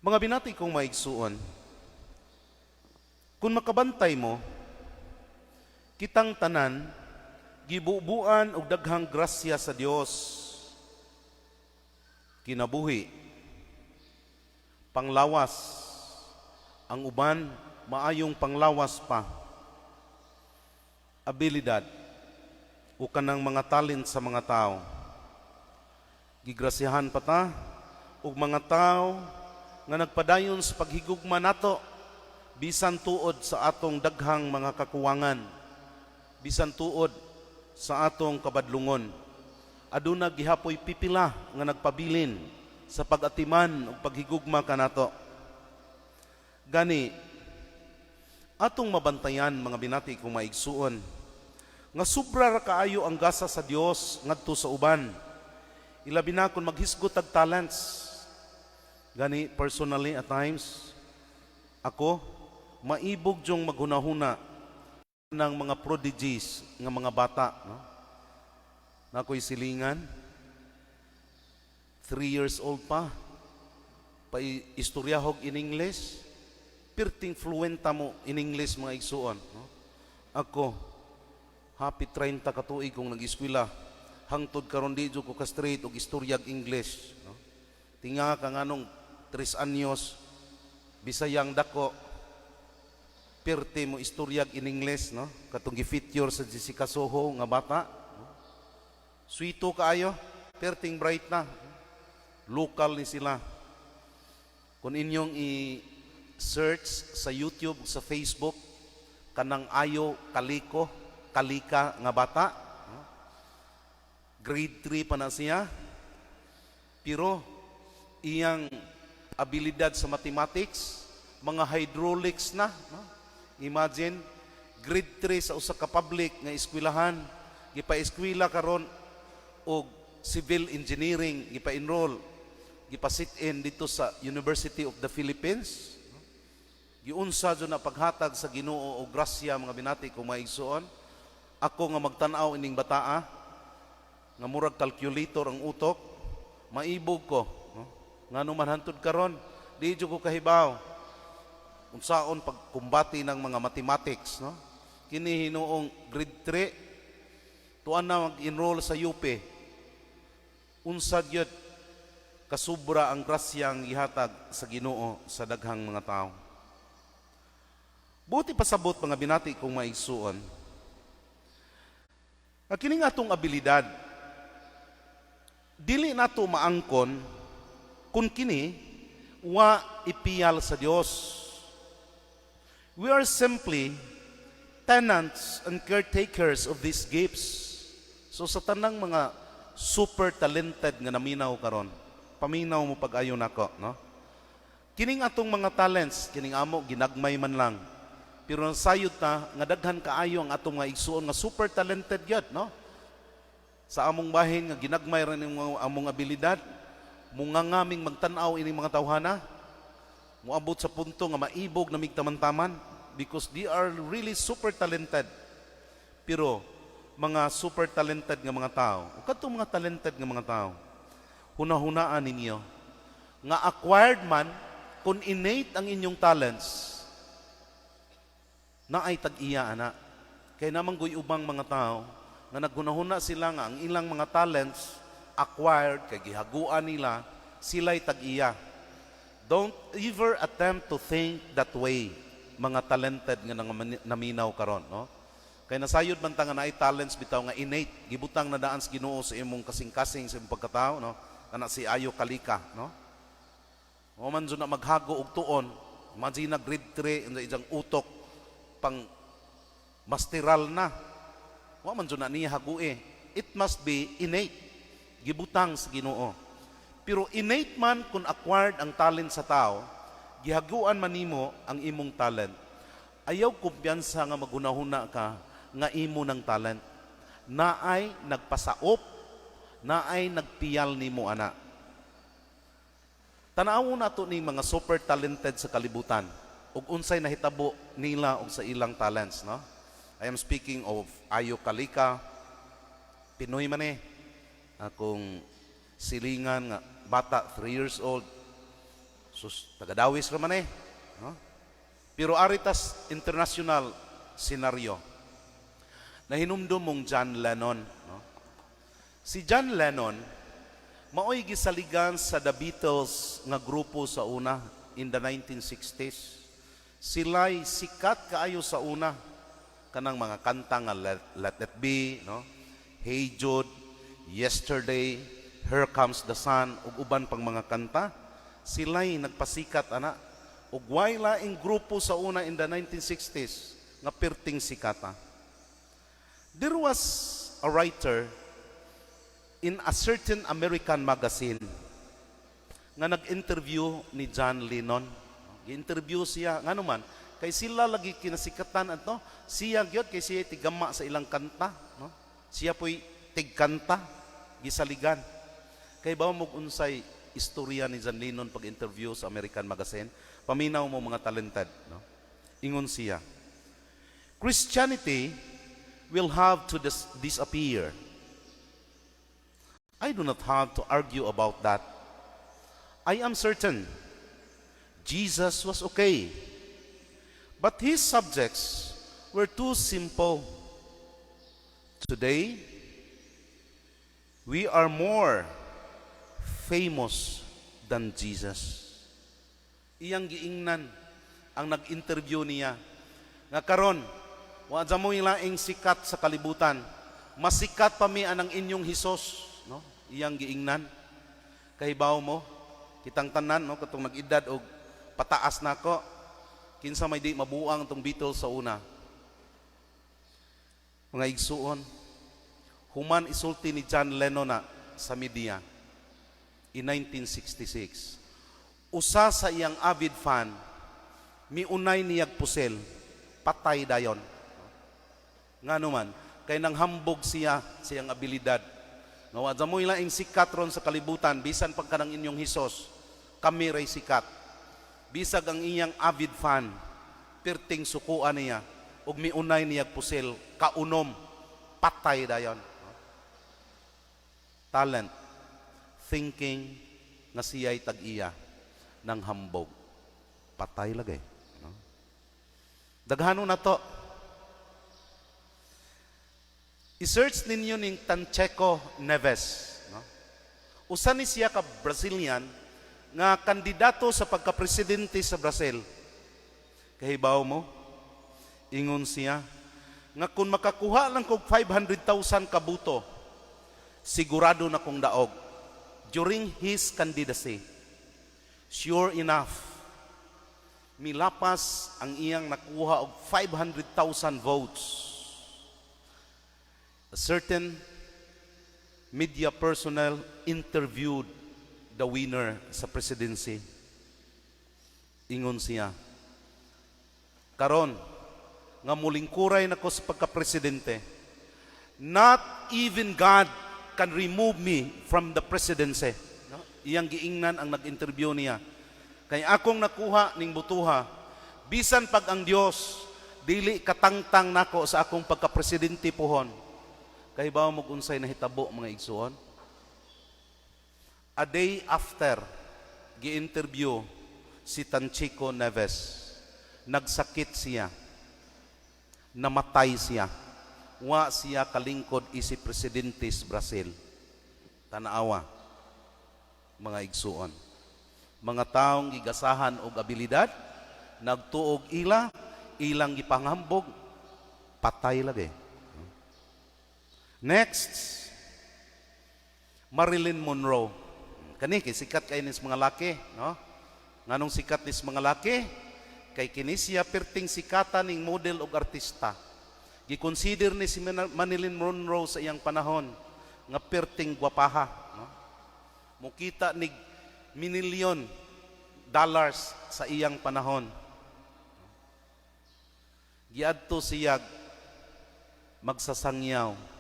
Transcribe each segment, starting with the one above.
Mga binati kong maigsuon, kung makabantay mo, kitang tanan gibubuan og daghang grasya sa Dios. Kinabuhi, panglawas, ang uban maayong panglawas pa, abilidad, o kanang mga talent sa mga tao. Gigrasyahan pa ta og mga tao nga nagpadayon sa paghigugma nato bisan tuod sa atong daghang mga kakuwangan, bisan tuod sa atong kabadlungon. Aduna gihapoy pipila nga nagpabilin sa pag-atiman ug paghigugma kanato. Gani atong mabantayan, mga binati kong maigsuon, nga sobra ra kaayo ang gasa sa Dios ngadto sa uban, ilabi na kung maghisgot og talents. Gani personally, at times ako maibog jung maghunahuna ng mga prodigies nga mga bata, no? Naa ko'y silingan, 3 years old pa, pa istoryahog in English, perting fluenta mo in English, mga igsuon, no? Ako, happy 30 ka tuig kong nag-eskwela, hangtod karon di jud ko ka straight og istoryag English, no? Tinga ka nganong 3 anyos, Bisayang dako, pirti mo istoryag in English, no? Katong gi-feature sa Jessica Soho nga bata, no? Sweeto kaayo, perting bright na. Local ni sila. Kung inyong i-search sa YouTube, sa Facebook, kanang Ayo Kaliko, Kalika nga bata, no? Grade 3 pa na siya. Pero iyang abilidad sa mathematics, mga hydraulics na, no? Imagine, grade 3 sa usa ka public nga eskwelahan, gipa-eskwela karon og civil engineering, gipa-enroll, gipa-sit in dito sa University of the Philippines. Giunsa jud na paghatag sa Ginoo og grasya, mga binati kong maigsuon. Ako nga magtan-aw ining bataa nga murag calculator ang utok, maibog ko, no? Ngano man hantod karon di jud ko kahibaw unsaon pagkumbati ng mga mathematics, no? Kini hinuong grade 3, tuan na mag-enroll sa UP. Unsa gyud kasubra ang grasyang gihatag sa Ginoo sa daghang mga tao. Buot ipasabot, mga binati kong maigsuon, nga kining atong abilidad, dili nato maangkon kung kini wa ipiyal sa Dios. We are simply tenants and caretakers of these gifts. So sa tanang mga super talented nga naminaw karon, paminaw mo pag-ayo nako, no? Kining atong mga talents, kining amo ginagmay man lang. Pero nasayod ta nga daghan kaayo ang atong mga igsuon nga super talented gyud, no? Sa among bahin nga ginagmay ra ning mga among abilidad, munga ngaming magtan-aw ining mga tawhana, moabot sa punto nga maibog na mig taman-taman because they are really super talented. Pero mga super talented nga mga tao, o kadtong mga talented nga mga tao, hunahunaan ninyo nga acquired man kung innate ang inyong talents, naay tag-iya ana. Kay naman guy ubang mga tao nga naghunahuna sila nga ang ilang mga talents acquired kay gihaguan nila, sila'y tag-iya. Don't ever attempt to think that way, mga talented nga naminaw karon, no? Kay nasayod man ta nga naay talents bitaw nga innate, gibutang na daan sa Ginoo sa imong kasing-kasing, sa imong pagkatao, no? Kana si Ayo Kalika, no? Wa man jud na maghago og tuon. Imagine na grade 3 unsa iyang utok, pang masteral na. Wa man jud na niya hague. It must be innate. Gibutang sa Ginoo. Pero innate man kung acquired ang talent sa tao, gihaguan man nimo ang imong talent. Ayaw kumpiyansa nga maghunahuna ka nga imo ng talent. Naay nagpasaop, naay nagpiyal nimo ana. Tan-awon nato ni mga super talented sa kalibutan ug unsay nahitabo nila og sa ilang talents, no? I am speaking of Ayo Kalika, Pinoy man eh. Akong silingan nga bata, 3 years old. Sus, taga-Dawis ra man eh. No? Pero ari tas international scenario. Nahinumdum mong John Lennon. No? Si John Lennon, maoy gisaligan sa The Beatles nga grupo sa una in the 1960s. Sila'y sikat kaayo sa una, kanang mga kanta nga Let It Be, no? Hey Jude, Yesterday, Here Comes the Sun, ug uban pang mga kanta. Sila'y nagpasikat ana. Ug way laing grupo sa una in the 1960s nga perting sikata. There was a writer in a certain American magazine nga nag-interview ni John Lennon. Gi-interview siya ngano man kay sila lagi kinasikatan ato, siya gyud kay siya tigama sa ilang kanta, no? Siya po'y tigkanta, gisaligan. Kay ba mo unsay istorya ni John Lennon pag-interview sa American magazine? Paminaw mo, mga talented, no? Ingon siya, "Christianity will have to disappear. I do not have to argue about that. I am certain Jesus was okay. But his subjects were too simple. Today, we are more famous than Jesus." Iyang giingnan ang nag-interview niya nga karon wa mo laing sikat sa kalibutan, masikat pa mi anang inyong Hesus, no? Iyang giingnan. Kahibaw mo, kitang tanan, no, katong nag-edad og pataas nako, kinsa may di mabuang tong Beatles sa una? Mga igsuon, human isulti ni John Lennon na sa media in 1966, usa sa iyang avid fan miunay niyag pusil, patay dayon. Ngano man kay nanghambog siya sa iyang abilidad nga wa mo'y laing sikat ron sa kalibutan bisan pag kanang inyong Hesus, kami ray sikat. Bisag ang iyang avid fan perting sukuan niya ug miunay niyag pusil, kaunom, patay dayon. Talent, thinking nga siya'y tag-iya, ng hambog, patay lagi, no? Daghano na to. I-search ninyo ning Tancheco Neves, no? Usa ni siya ka Brazilian nga kandidato sa pagka-presidente sa Brazil. Kahibaw mo, ingon siya nga kung makakuha lang kog 500,000 ka boto, sigurado na kong daog during his candidacy. Sure enough, milapas ang iyang nakuha og 500,000 votes. A certain media personnel interviewed the winner sa presidency. Ingon siya, "Karon nga mulingkuray nako sa pagka-presidente, not even God can remove me from the presidency." No? Iyang giingnan ang nag-interview niya. "Kay akong nakuha ning botoha, bisan pag ang Dios dili katangtang nako sa akong pagka-presidente pohon." Kay ba mo unsay nahitabo, mga igsuon? A day after gi-interview si Tanchico Neves, nagsakit siya. Namatay siya. Wa siya kalingkod isip presidente sa Brazil. Tanawa, mga igsuon. Mga taong gigasahan og abilidad, nagtuog ila, ilang gipanghambog, patay lagi. Next, Marilyn Monroe. Kani kay sikat kay nis mga laki, no? Nganong sikat nis mga laki? Kay kini siya perting sikata ning model og artista. Gikonsider ni si Marilyn Monroe sa iyang panahon nga perting gwapaha, no? Mukita nig minilyon dollars sa iyang panahon. Giadto siya magsasangyaw.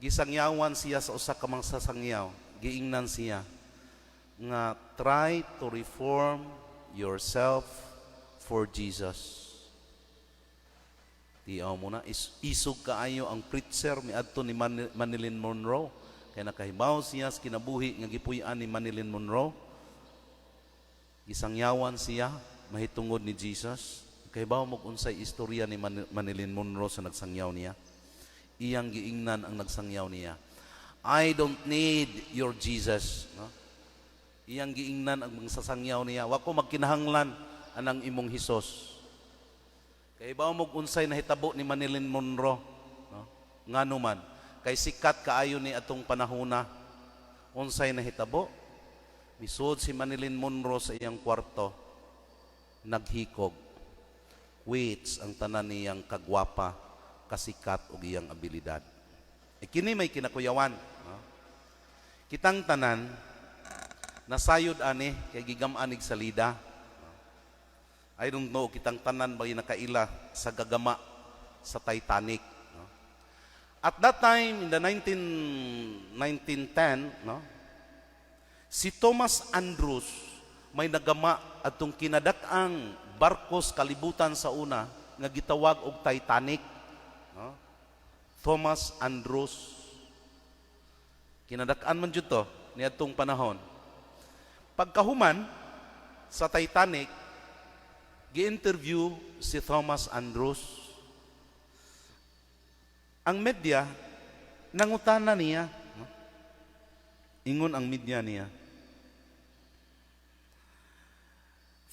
Gisangyawan siya sa usa ka magsasangyaw. Giingnan siya nga, "Try to reform yourself for Jesus." Tiaw mo na, isog kaayo ang preacher miadto ni Marilyn Monroe. Kay nakahibaw siya sa kinabuhi nga gipuy-an ni Marilyn Monroe. Gisangyawan siya mahitungod ni Jesus. Kay ba mo unsay istorya ni Marilyn Monroe sa nagsangyaw niya? Iyang giingnan ang nagsangyaw niya, "I don't need your Jesus." No? Iyang giingnan ang magsasangyaw niya, "Wa ko magkinahanglan anang imong Hesus." Kay ba mo unsay nahitabo ni Marilyn Monroe? No? Ngano man kay sikat kaayo ni atong panahona. Unsay nahitabo? Misud si Marilyn Monroe sa iyang kwarto, naghikog. Quits ang tanan niyang kagwapa, kasikat ug iyang abilidad. E kini may kinakuyawan. No? Kitang tanan, nasayod ani kay gigam-anig salida. I don't know kitang tanan ba nakaila sa gagama sa Titanic. No? At that time, in the 1910, no, si Thomas Andrews may nagama atong kinadak-ang barkos kalibutan sa una nga gitawag og Titanic. No? Thomas Andrews. Kinadak-an man jud to niadtong panahon. Pagkahuman sa Titanic, gi-interview si Thomas Andrews. Ang media nangutana niya, no? Ingon ang media niya,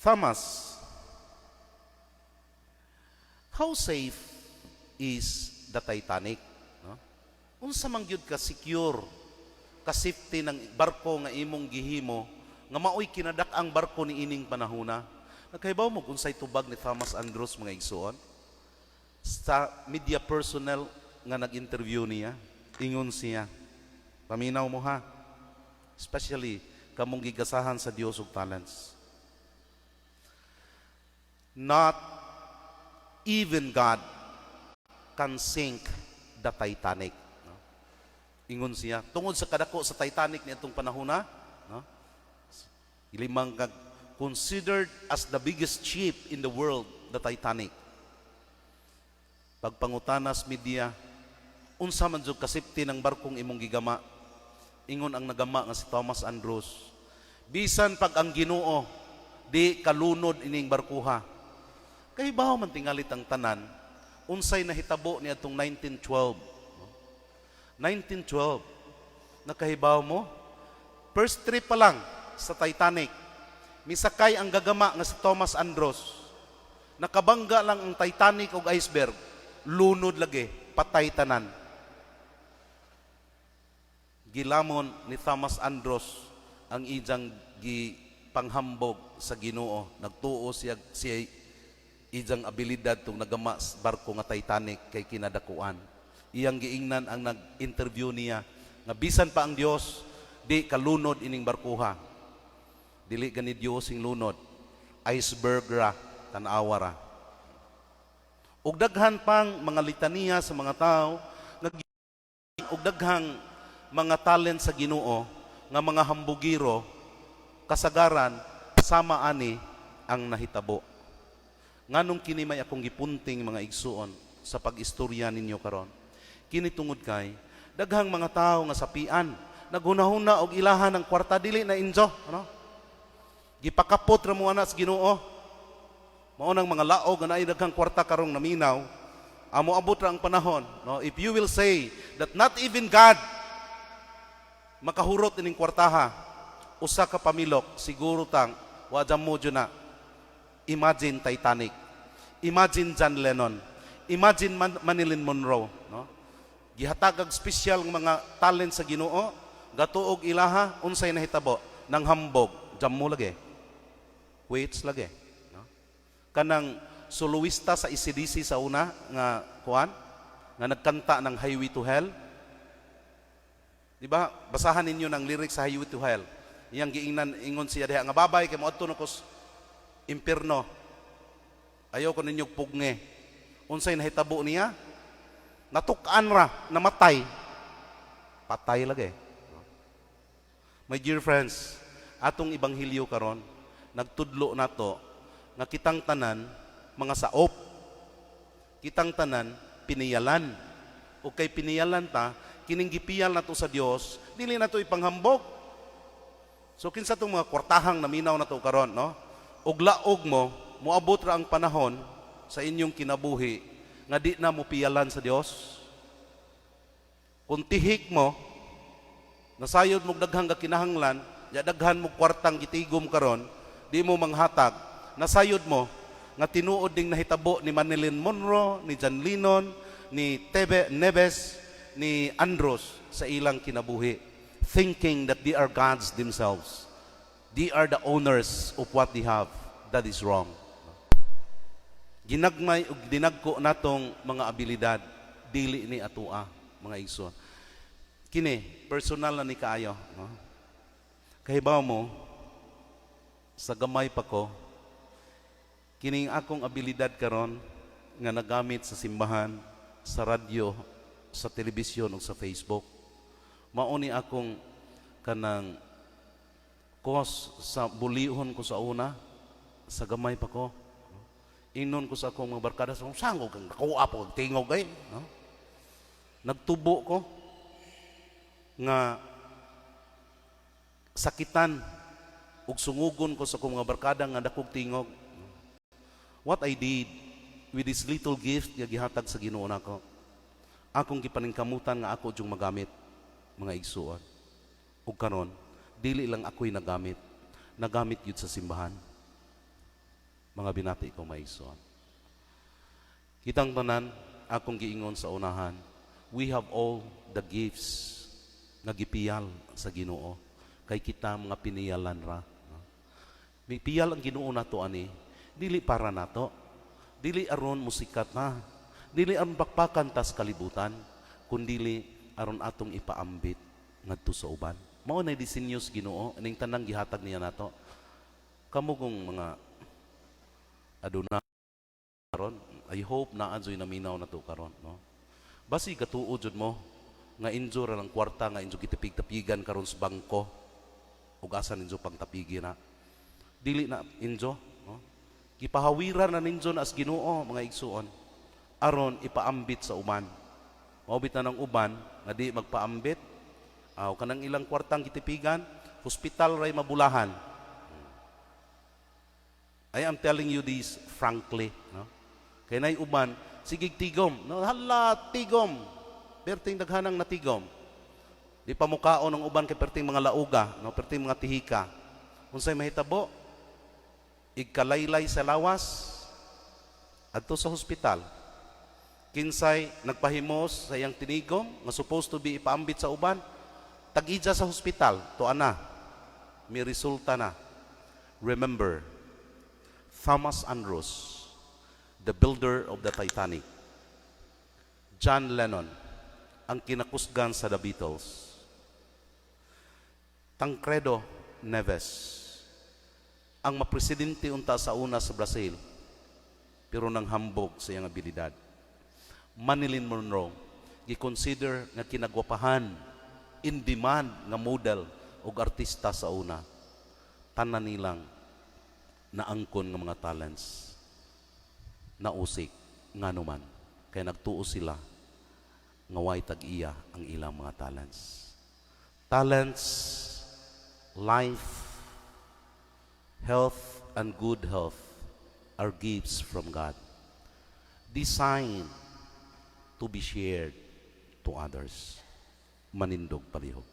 "Thomas, how safe is the Titanic?" No? Unsa man gyud ka secure, ka safety ng barko nga imong gihimo nga maoy kinadak-ang barko ni ining panahona? Nakahibaw mo kung unsay tubag ni Thomas Andrews, mga igsuon? Sa media personnel nga nag-interview niya, ingon siya, paminaw mo ha, especially kamong gigasahan sa Dios og talents, "Not even God can sink the Titanic." No? Ingon siya, tungod sa kadako sa Titanic ni atong panahona, no? Limang kag considered as the biggest ship in the world, the Titanic. Pagpangutanas media, unsa man jud ka-safety ng barkong imong gigama? Ingon ang nagama nga si Thomas Andrews, "Bisan pag ang Ginoo, di kalunod ining barkuha." Kay bawo man tingalit ang tanan, unsay nahitabo ni atong 1912? 1912. Nakahibaw mo? First trip pa lang sa Titanic, misakay ang gagama nga si Thomas Andrews. Nakabangga lang ang Titanic og iceberg, lunod lagi, patay tanan. Gilamon ni Thomas Andrews ang ijang gipanghambog sa Ginoo. Nagtuo siya siya ijang abilidad tung nagama sa barko nga Titanic kay kinadakuan. Iyang giingnan ang nag-interview niya nga bisan pa ang Dios, di kalunod ining barkuha. Dili gani Dios sing lunod. Iceberg ra, tan-awa ra. Ug daghan pang mga litaniya sa mga tao nga ug daghang mga talent sa Ginoo nga mga hambugiro, kasagaran sama ani ang nahitabo. Nganong kini may akong gipunting, mga igsuon, sa pag-istorya ninyo karon? Kini tungod kay daghang mga tao nga sapian, naghunahuna og ilahan ang kwarta. Dili na injo, ano? Gipakapot ra mo ana sa Ginoo. Mao nang mga laog nga naay daghang kwarta karong naminaw, amo abot ra ang panahon, no? If you will say that not even God makahurot ining kwartaha, usa ka pamilok siguro tang wa mo jud na. Imagine Titanic. Imagine John Lennon. Imagine Marilyn Monroe, no? Gihatag og special nga mga talent sa Ginoo, gatuog ilaha, unsay nahitabo? Nang hambog, jam mo lagi. Waits lagi, no? Kanang soloista sa AC/DC sa una nga kuan, nga nagkanta ng Highway to Hell. Di ba? Basahan ninyo ng lyrics sa Highway to Hell. Iyang giingnan, ingon siya diha nga babay kay moadto na ko impierno. Ayaw ko ninyo pugnge. Unsay nahitabo niya? Natuk-an ra, namatay. Patay lagi. My dear friends, atong ebanghelyo karon nagtudlo nato nga kitang tanan mga saop. Kitang tanan piniyalan. O kay piniyalan ta, kining gipiyal nato sa Dios, dili nato ipanghambog. So kinsa tong mga kwartahang naminaw na to karon, no? Ug laog mo, moabot ra ang panahon sa inyong kinabuhi nga di na mo piyalan sa Dios. Kung tihik mo, nasayod mo daghang kinahanglan, ya daghan mo kwartang gitigom karon, di mo manghatag, nasayod mo nga tinuod ding nahitabo ni Marilyn Monroe, ni John Lennon, ni Tebe Neves, ni Andros sa ilang kinabuhi, thinking that they are gods themselves. They are the owners of what they have. That is wrong. Ginagmay ug dinagko natong mga abilidad, dili ni atua, mga igsoon. Kini personal na ni kaayo, no? Kahibaw mo, sa gamay pa ko, kining akong abilidad karon nga nagamit sa simbahan, sa radyo, sa telebisyon ug sa Facebook. Mao ni akong kanang cause sa bulihon ko sa una, sa gamay pa ko. Ingnon ko sa akong mga barkada sa sangog kang nakuha po kag tingog ay, no? Nagtubo ko nga sakitan ug sungugon ko sa akong mga barkada nga dakog tingog. What I did with this little gift nga gihatag sa Ginoo nako, akong gipaningkamutan nga ako jung magamit, mga igsuon. Ug karon, dili lang ako'y nagamit, nagamit yun sa simbahan. Mga binati ko, mga igsuon. Kitang tanan, akong giingon sa unahan, we have all the gifts nga gipiyal sa Ginoo kay kita mga piniyalan ra. No? May piyal ang Ginoo nato ani, dili para nato. Dili aron musikat na. Dili aron pakpakan tas kalibutan, kundili aron atong ipaambit ngadto sa uban. Mao na disenyo sa Ginoo ning tanang gihatag niya nato. Kamo kung mga aduna karon, I hope naa joy naminaw na to karon, no? Basi gatuo jud mo nga injo ra lang kwarta nga injo gitapig-tapigan karon sa bangko ug asa ninjo pangtapigi na. Dili na injo, no? Gipahawiran na ninjo na as Ginoo, mga igsuon, aron ipaambit sa uban. Mao bitaw ng uban nga di magpaambit aw kanang ilang kwartang gitipigan, hospital ray mabulahan. I am telling you this frankly, no? Kay nay uban, sige tigom, no? Hala, tigom. Perting daghanang natigom. Di pa mukaon ng uban kay perting mga lauga, no? Perting mga tihika. Unsay mahitabo? Igkalaylay sa lawas adto sa hospital. Kinsay nagpahimos sa iyang tinigom nga supposed to be ipaambit sa uban, tag-ija sa hospital, to ana. May resulta na. Remember, Thomas Andrews, the builder of the Titanic. John Lennon, ang kinakusgan sa The Beatles. Tancredo Neves, ang mapresidente unta sa una sa Brazil, pero nang hambog sa iyang abilidad. Marilyn Monroe, gi-consider nga kinagwapahan, in demand nga model og artista sa una. Tanan nilang naangkon nga mga talents nausik, ngano man kay nagtuo sila nga way tag-iya ang ilang mga talents. Talents, life, health, and good health are gifts from God, designed to be shared to others. Manindog palihog.